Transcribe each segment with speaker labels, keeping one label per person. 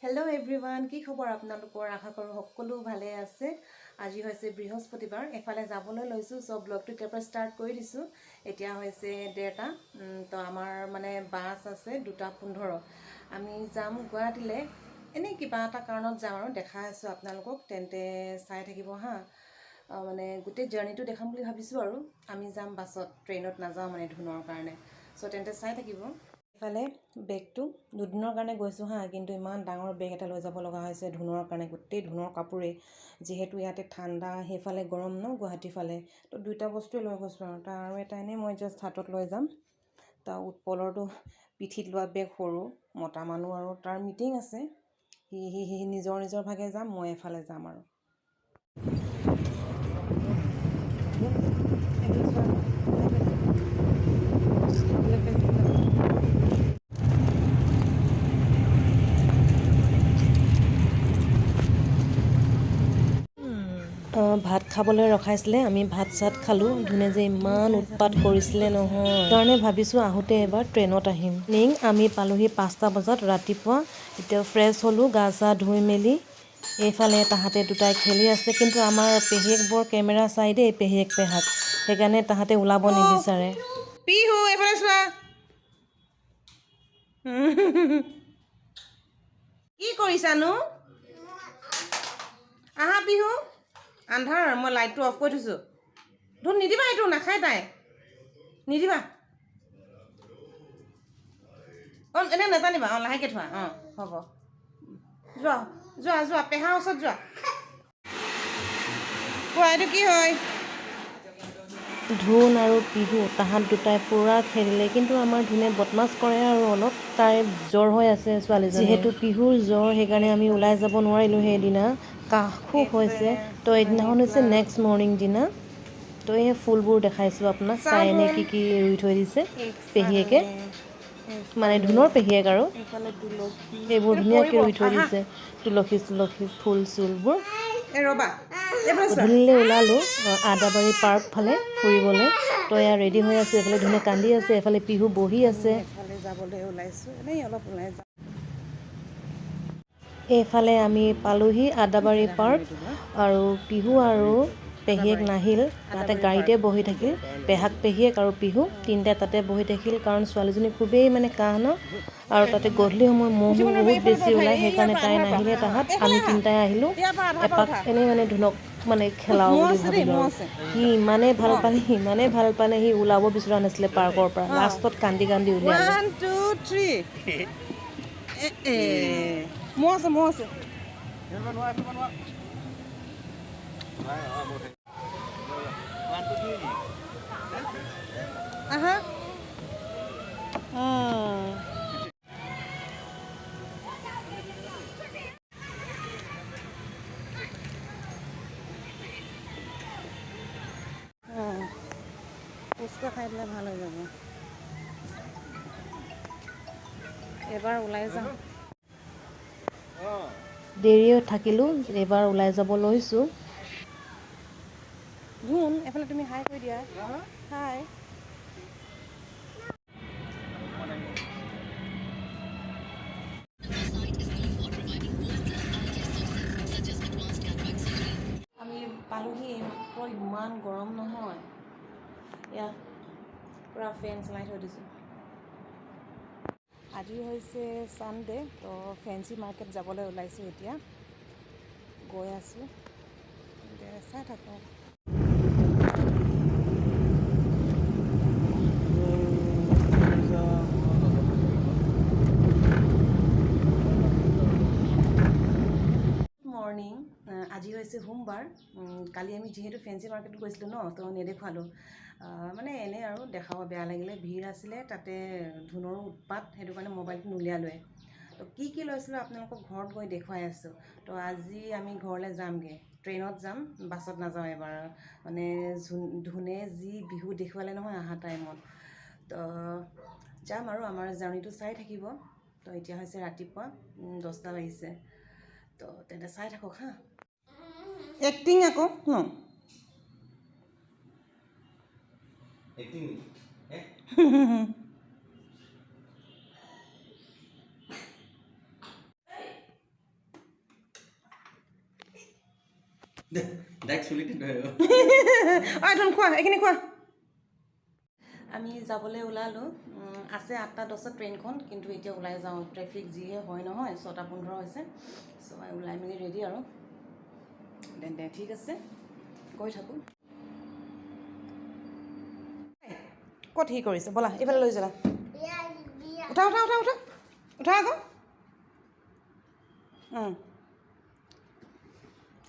Speaker 1: Hello' everyone, কি খবৰ আপোনালোকৰ? আশা কৰোঁ সকলো ভালে আছে। আজি হৈছে বৃহস্পতিবাৰ, এফালে যাবলৈ লৈছোঁ। চ' ব্লগটো এতিয়াৰ পৰা ষ্টাৰ্ট কৰি দিছোঁ। এতিয়া হৈছে 1:30। তো আমাৰ মানে বাছ আছে 2:15। আমি যাম গুৱাহাটীলৈ, এনেই কিবা এটা কাৰণত যাম আৰু দেখাই আছোঁ আপোনালোকক, তেন্তে চাই থাকিব হা। মানে গোটেই জাৰ্ণিটো দেখাম বুলি ভাবিছোঁ আৰু আমি যাম বাছত, ট্ৰেইনত নাযাওঁ মানে ধুনৰ কাৰণে। চ' তেন্তে চাই থাকিব। ইফালে বেগটো দুদিনৰ কাৰণে গৈছোঁ হা, কিন্তু ইমান ডাঙৰ বেগ এটা লৈ যাব লগা হৈছে ধুনৰ কাৰণে। গোটেই ধুনৰ কাপোৰেই, যিহেতু ইয়াতে ঠাণ্ডা, সেইফালে গৰম ন গুৱাহাটীৰ ফালে, তো দুইটা বস্তুৱে লৈ গৈছোঁ আৰু তাৰ আৰু এটা এনেই মই জাষ্ট হাতত লৈ যাম। তাৰ উৎপলৰটো পিঠিত লোৱা বেগ সৰু, মতা মানুহ আৰু তাৰ মিটিং আছে, সি সি সি নিজৰ নিজৰ ভাগে যাম, মই এফালে যাম আৰু। ভাত খাবলৈ ৰখাইছিলে, আমি ভাত চাত খালোঁ। ধুনে যে ইমান উৎপাত কৰিছিলে নহয়, সেইকাৰণে ভাবিছোঁ আহোঁতে এবাৰ ট্ৰেইনত আহিম। নিং আমি পালোহি 5টা বজাত ৰাতিপুৱা। তেতিয়া ফ্ৰেছ হ'লোঁ, গা চা ধুই মেলি। এইফালে তাহাঁতে দুটাই খেলি আছে, কিন্তু আমাৰ পেহীয়েক বৰ কেমেৰা চাই দেই, পেহীয়েক পেহাক, সেইকাৰণে তাহাঁতে ওলাব নিবিচাৰে।
Speaker 2: পিহু, এইফালে চোৱা, কি কৰিছানো? আহা পিহু, আন্ধাৰ, মই লাইটটো অফ কৰি থৈছোঁ। ধুন, নিদিবা, এইটো নাখায় তাই, নিদিবা। অঁ, এনেই নাজানিবা। অঁ, লাহেকৈ থোৱা। অঁ, হ'ব, যোৱা যোৱা যোৱা, পেহাৰ ওচৰত যোৱা। কোৱা, এইটো কি হয়?
Speaker 1: ধুন আৰু পিহু তাহাঁত দুটাই পূৰা খেলিলে, কিন্তু আমাৰ ধুনে বদমাছ কৰে আৰু অলপ। তাইৰ জ্বৰ হৈ আছে ছোৱালীজনী। যিহেতু পিহুৰ জ্বৰ, সেইকাৰণে আমি ওলাই যাব নোৱাৰিলোঁ সেইদিনা। কাহ খুব হৈছে। তো এইদিনাখন হৈছে নেক্সট মৰ্ণিং দিনা। তো এই ফুলবোৰ দেখাইছোঁ আপোনাক, তাই এনে কি কি ৰুই থৈ দিছে পেহীয়েকে, মানে ধুনৰ পেহীয়েক আৰু।
Speaker 2: এইফালে তুলসী।
Speaker 1: এইবোৰ ধুনীয়াকৈ ৰুই থৈ দিছে, তুলসী চুলসী ফুল চুলবোৰ।
Speaker 2: এই ৰ'বা, এইফালে চোৱা।
Speaker 1: গধূলিলৈ ওলালোঁ আদাবাৰী পাৰ্ক ফালে ফুৰিবলৈ। তো এয়া ৰেডি হৈ আছোঁ। এইফালে ধুনে কান্দি আছে, এফালে পিহু বহি আছে।
Speaker 2: এফালে যাবলৈ ওলাইছোঁ, এনেই অলপ ওলাই যাম।
Speaker 1: এইফালে আমি পালোহি আদাবাৰী পাৰ্ক আৰু পিহু আৰু পেহীয়েক নাহিল, তাতে গাড়ীতে বহি থাকিল। পেহাক পেহীয়েক আৰু পিহু তিনিটা তাতে বহি থাকিল, কাৰণ ছোৱালীজনী খুবেই মানে কাহ ন, আৰু তাতে গধূলি সময়ত মহো বহুত বেছি ওলায়, সেইকাৰণে তাই নাহিলে। তাহাঁত আমি তিনিটাই আহিলোঁ এপাক এনেই মানে ধুনক মানে খেলাওঁ বুলি ভাবিলোঁ। আৰু সি ইমানেই ভাল পালে, ইমানেই ভাল পালে, সি ওলাব বিচৰা নাছিলে পাৰ্কৰ পৰা। লাষ্টত কান্দি কান্দি উলিয়ালে।
Speaker 2: 1, 2, 3। এ মহ আছে, মহ আছে। আহা। অঁ, ফুচকা খাই দিলে ভাল হৈ যাব। এবাৰ ওলাই যাওঁ।
Speaker 1: দেৰিও থাকিলোঁ, এইবাৰ ওলাই যাব লৈছোঁ।
Speaker 2: ধুন, এফালে তুমি হাই কৰি দিয়া, হাই।
Speaker 1: আমি পালোহি এইমাত্ৰ। ইমান গৰম নহয়, এয়া পূৰা ফেন চলাই থৈ দিছোঁ।
Speaker 2: আজি হৈছে ছানডে, তো ফেঞ্চি মাৰ্কেট যাবলৈ ওলাইছোঁ। এতিয়া গৈ আছোঁ, চাই থাকক।
Speaker 1: মৰ্ণিং, আজি হৈছে সোমবাৰ। কালি আমি যিহেতু ফেঞ্চি মাৰ্কেট গৈছিলোঁ ন, তো নেদেখুৱালোঁ, মানে এনেই আৰু দেখাব বেয়া লাগিলে, ভিৰ আছিলে তাতে, ধুনৰো উৎপাত, সেইটো কাৰণে মোবাইলটো নুলিয়ালোৱে। তো কি কি লৈছিলোঁ আপোনালোকক ঘৰত গৈ দেখুৱাই আছোঁ। তো আজি আমি ঘৰলৈ যামগৈ, ট্ৰেইনত যাম, বাছত নাযাওঁ এবাৰ। মানে ধুনে যি বিহু দেখুৱালে নহয় অহা টাইমত, তো যাম আৰু আমাৰ জাৰ্ণিটো চাই থাকিব। তো এতিয়া হৈছে ৰাতিপুৱা 10টা বাজিছে, তো তেন্তে চাই থাকক হা।
Speaker 2: এক্টিং আকৌ ন।
Speaker 3: এক্টিং। ডাইৰেক্ট চুলিতে ধৰিব।
Speaker 2: ঐ ধুন, খোৱা, এইখিনি খোৱা।
Speaker 1: আমি যাবলৈ ওলালোঁ। আছে 8টা 10ত ট্ৰেইনখন, কিন্তু এতিয়া ওলাই যাওঁ, ট্ৰেফিক যিহে হয় নহয়। 6টা 15 হৈছে। চ' ওলাই মেলি ৰেডি আৰু তেন্তে ঠিক আছে, গৈ থাকোঁ।
Speaker 2: ক'ত সি কৰিছে? ব'লা, এইফালে লৈ যোৱা। উঠা, উঠা, উঠা, উঠা, উঠা আকৌ।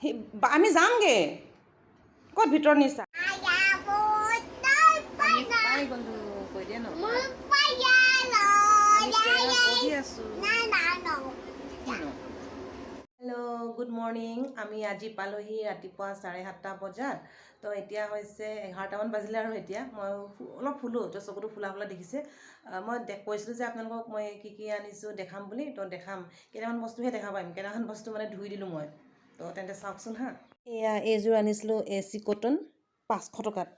Speaker 2: সি আমি যামগৈ। ক'ত ভিতৰত নিছা?
Speaker 1: আমি পাই গ'লোঁ, কৈ দিয়ে ন। আমি ট্ৰেইনত বহি আছোঁ। Hello', good morning. আমি আজি পালোহি ৰাতিপুৱা 7:30 বজাত। তো এতিয়া হৈছে 11টামান বাজিলে আৰু এতিয়া মই অলপ শুলোঁ, তো চকুটো ফুলা ফুলা দেখিছে। মই কৈছিলোঁ যে আপোনালোকক মই কি কি আনিছোঁ দেখাম বুলি, তো দেখাম। কেইটামান বস্তুহে দেখা পাৰিম, কেইটামান বস্তু মানে ধুই দিলোঁ মই। তো তেন্তে চাওকচোন হা। এয়া এইযোৰ আনিছিলোঁ, এ চি কটন, 500 টকাত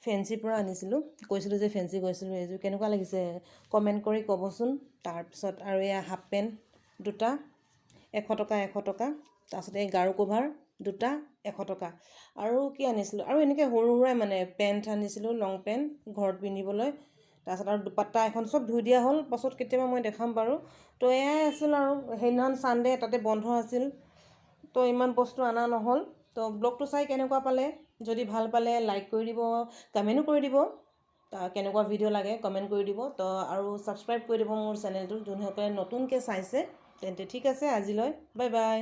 Speaker 1: ফেঞ্চিৰ পৰা আনিছিলোঁ। কৈছিলোঁ যে ফেঞ্চি গৈছিলোঁ। এইযোৰ কেনেকুৱা লাগিছে কমেণ্ট কৰি ক'বচোন। তাৰপিছত আৰু এয়া হাফ পেণ্ট দুটা, 100 টকা, 100 টকা। তাৰপিছত এই গাৰু কভাৰ দুটা, 100 টকা। আৰু কি আনিছিলোঁ? আৰু এনেকৈ সৰু সুৰাই মানে পেণ্ট আনিছিলোঁ, লং পেণ্ট ঘৰত পিন্ধিবলৈ। তাৰপিছত আৰু দুপাট্টা এখন। চব ধুই দিয়া হ'ল, পাছত কেতিয়াবা মই দেখাম বাৰু। তো এয়াই আছিল আৰু সেইদিনাখন ছানডে, তাতে বন্ধ আছিল, তো ইমান বস্তু অনা নহ'ল। তো ব্লগটো চাই কেনেকুৱা পালে? যদি ভাল পালে লাইক কৰি দিব, কমেণ্টো কৰি দিব। কেনেকুৱা ভিডিঅ' লাগে কমেণ্ট কৰি দিব। তো আৰু ছাবস্ক্ৰাইব কৰি দিব মোৰ চেনেলটো, যোনসকলে নতুনকৈ চাইছে। তেন্তে ঠিক আছে, আজিলৈ বাই বাই।